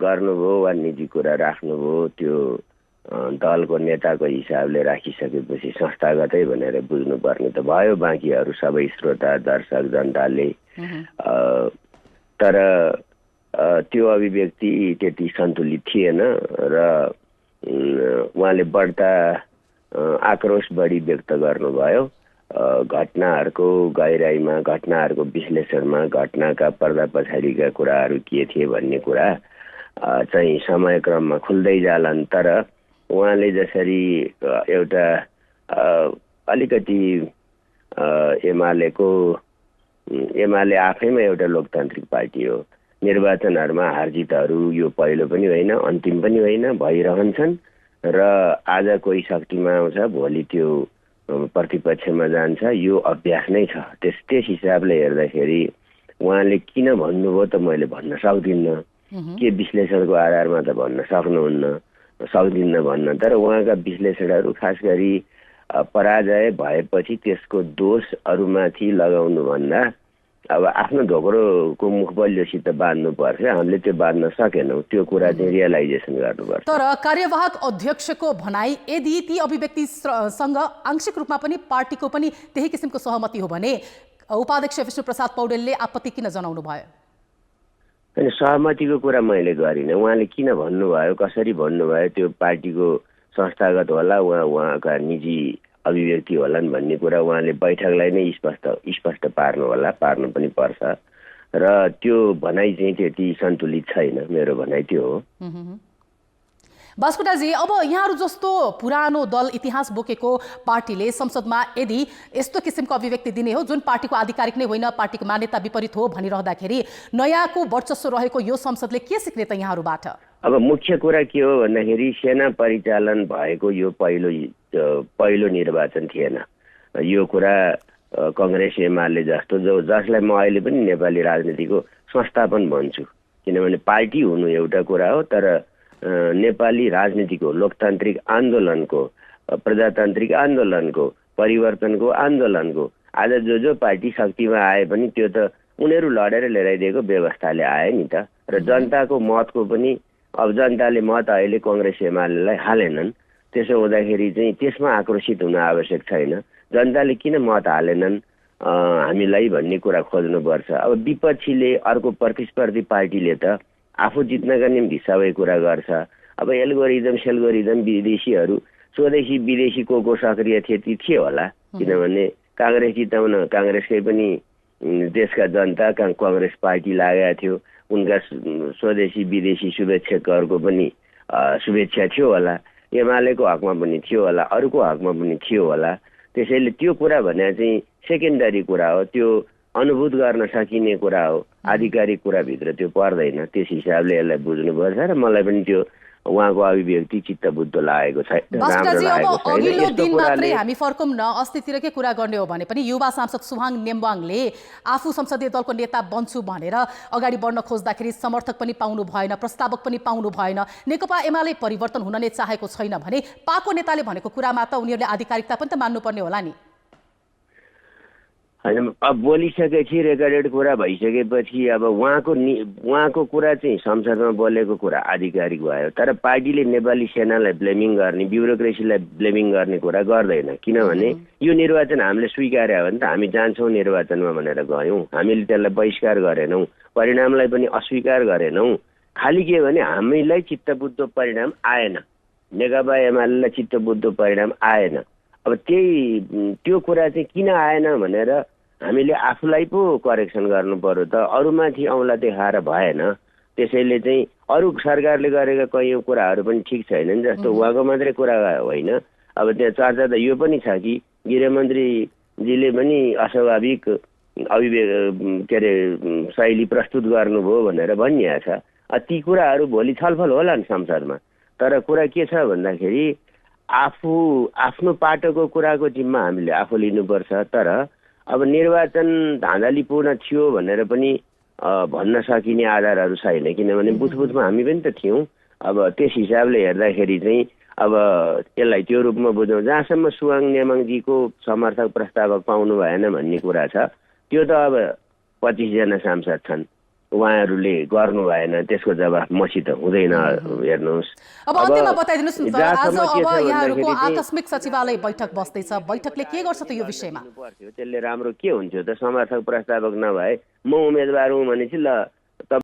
गर्नुभयो वा निजी कुरा राख्नुभयो त्यो दलको नेताको हिसाबले राखिसकेपछि संस्थागतै भनेर बुझ्नुपर्ने त भयो बाँकीहरू सबै श्रोता दर्शक जनताले। तर त्यो अभिव्यक्ति त्यति सन्तुलित थिएन र उहाँले बढ्ता आक्रोश बढी व्यक्त गर्नुभयो। घटनाहरूको गहिराईमा, घटनाहरूको विश्लेषणमा, घटनाका पर्दा पछाडिका कुराहरू के थिए भन्ने कुरा चाहिँ समयक्रममा खुल्दै जालान्। तर उहाँले जसरी एउटा अलिकति एमाले आफैमा एउटा लोकतान्त्रिक पार्टी हो, निर्वाचनहरूमा हारजितहरू यो पहिलो पनि होइन अन्तिम पनि होइन, भइरहन्छन् र आज कोही शक्तिमा आउँछ भोलि त्यो प्रतिपक्षमा जान्छ, यो अभ्यास नै छ। त्यस हिसाबले हेर्दाखेरि उहाँले किन भन्नुभयो त मैले भन्न सक्दिनँ, के विश्लेषणको आधारमा त भन्न सक्दिनँ भन्न। तर उहाँका विश्लेषणहरू खास गरी पराजय भएपछि त्यसको दोष अरूमाथि लगाउनु भन्दा अब आफ्नो ढोक्रोको मुखबलियोसित बाँध्नुपर्छ। हामीले त्यो बाँध्न सकेनौँ, त्यो कुरा चाहिँ रियलाइजेसन गर्नुपर्छ। तर कार्यवाहक अध्यक्षको भनाई यदि ती अभिव्यक्तिसँग आंशिक रूपमा पनि पार्टीको पनि त्यही किसिमको सहमति हो भने उपाध्यक्ष विष्णुप्रसाद पौडेलले आपत्ति किन जनाउनु भयो? अनि सहमतिको कुरा मैले गरिनँ। उहाँले किन भन्नुभयो, कसरी भन्नुभयो, त्यो पार्टीको संस्थागत होला, उहाँका निजी अभिव्यक्ति होलान् भन्ने कुरा उहाँले बैठकलाई नै स्पष्ट पार्नु पनि पर्छ र त्यो भनाइ चाहिँ त्यति सन्तुलित छैन। मेरो भनाइ त्यो हो। बास्कोटाजी, अब यहाँहरू जस्तो पुरानो दल इतिहास बोकेको पार्टीले संसदमा यदि यस्तो किसिमको अभिव्यक्ति दिने हो जुन पार्टीको आधिकारिक नै होइन, पार्टीको मान्यता विपरीत हो भनिरहँदाखेरि नयाँको वर्चस्व रहेको यो संसदले के सिक्ने त यहाँहरूबाट? अब मुख्य कुरा के हो भन्दाखेरि सेना परिचालन भएको यो पहिलो निर्वाचन थिएन। यो कुरा कांग्रेस एमाले जस्तो जसलाई म अहिले पनि नेपाली राजनीतिको संस्थापन भन्छु, किनभने पार्टी हुनु एउटा कुरा हो, तर नेपाली राजनीतिको लोकतान्त्रिक आन्दोलनको, प्रजातान्त्रिक आन्दोलनको, परिवर्तनको आन्दोलनको आज जो पार्टी शक्तिमा आए पनि त्यो त उनीहरू लडेर लिएर आइदिएको व्यवस्थाले आए नि त। र जनताको मतको पनि अब जनताले मत अहिले कांग्रेस एमालेलाई हालेनन्। त्यसो हुँदाखेरि चाहिँ त्यसमा आक्रोशित हुन आवश्यक छैन। जनताले किन मत हालेनन् हामीलाई भन्ने कुरा खोज्नुपर्छ। अब विपक्षीले, अर्को प्रतिस्पर्धी पार्टीले त आफू जित्नका निम्ति सबै कुरा गर्छ। अब एल्गोरिदम सेल्गोरिदम विदेशीहरू, स्वदेशी विदेशी को सक्रिय थिए होला, किनभने कांग्रेस जिताउन कांग्रेसकै पनि देशका जनता कांग्रेस पार्टी लागेको थियो, उनका स्वदेशी विदेशी शुभेच्छकहरूको पनि शुभेच्छा थियो होला, एमालेको हकमा पनि थियो होला, अरूको हकमा पनि थियो होला। त्यसैले त्यो कुरा भने चाहिँ सेकेन्डरी कुरा हो, त्यो अनुभूत गर्न सकिने कुरा हो, आधिकारिक कुराभित्र त्यो पर्दैन। त्यस हिसाबले यसलाई बुझ्नुपर्छ र मलाई पनि त्यो उहाँको अभिव्यक्ति चित्तबुद्ध लागेको छैन। अब अघिल्लो दिन मात्रै हामी फर्कौँ न, अस्तितिरकै कुरा गर्ने हो भने पनि युवा सांसद सुहाङ नेम्बाङले आफू संसदीय दलको नेता बन्छु भनेर अगाडि बढ्न खोज्दाखेरि समर्थक पनि पाउनु भएन, प्रस्तावक पनि पाउनु भएन। नेकपा एमाले परिवर्तन हुन नै चाहेको छैन भने पाको नेताले भनेको कुरामा त उनीहरूले आधिकारिकता पनि त मान्नुपर्ने होला नि। होइन, अब बोलिसकेपछि रेकर्डेड कुरा भइसकेपछि अब उहाँको कुरा चाहिँ संसदमा बोलेको कुरा आधिकारिक भयो। तर पार्टीले नेपाली सेनालाई ब्लेमिङ गर्ने, ब्युरोक्रेसीलाई ब्लेमिङ गर्ने कुरा गर्दैन। किनभने यो निर्वाचन हामीले स्वीकार्यो भने त हामी जान्छौँ निर्वाचनमा भनेर गयौँ, हामीले त्यसलाई बहिष्कार गरेनौँ, परिणामलाई पनि अस्वीकार गरेनौँ। खालि के भने हामीलाई चित्तबुद्ध परिणाम आएन, नेकपा एमालेलाई चित्तबुद्ध परिणाम आएन। अब त्यो कुरा चाहिँ किन आएन भनेर हामीले आफूलाई पो करेक्सन गर्नु पर्यो त, अरूमाथि औँला देखाएर भएन। त्यसैले चाहिँ अरू सरकारले गरेका कैयौँ कुराहरू पनि ठिक छैनन्, जस्तो उहाँको मात्रै कुरा होइन। अब त्यहाँ चर्चा त यो पनि छ कि गृहमन्त्रीजीले पनि अस्वाभाविक शैली प्रस्तुत गर्नुभयो भनेर भनिएको छ। ती कुराहरू भोलि छलफल होला नि संसदमा। तर कुरा के छ भन्दाखेरि आफ्नो पाटोको कुराको जिम्मा हामीले आफू लिनुपर्छ। तर अब निर्वाचन धाँधलीपूर्ण थियो भनेर पनि भन्न सकिने आधारहरू छैन, किनभने बुथबुथमा हामी पनि त थियौँ। अब त्यस हिसाबले हेर्दाखेरि चाहिँ अब यसलाई त्यो रूपमा बुझौँ। जहाँसम्म सुहाङ नेमाङजीको समर्थक प्रस्तावक पाउनु भएन भन्ने कुरा छ, त्यो त अब 25 जना सांसद छन्, उहाँहरूले गर्नु भएन त्यसको जवाफ मसित हुँदैन हेर्नुहोस्। अब अन्त्यमा बताइदिनुहोस् न आज जहाँसम्म के अब छ यहाँहरूको भन्दाखेरि चाहिँ आकस्मिक सचिवालय बैठक बस्दैछ, बैठकले के गर्छ त यो विषयमा? त्यसले राम्रो के हुन्थ्यो त? समर्थक प्रस्तावक नभए म उम्मेदवार हुँ भनेपछि ल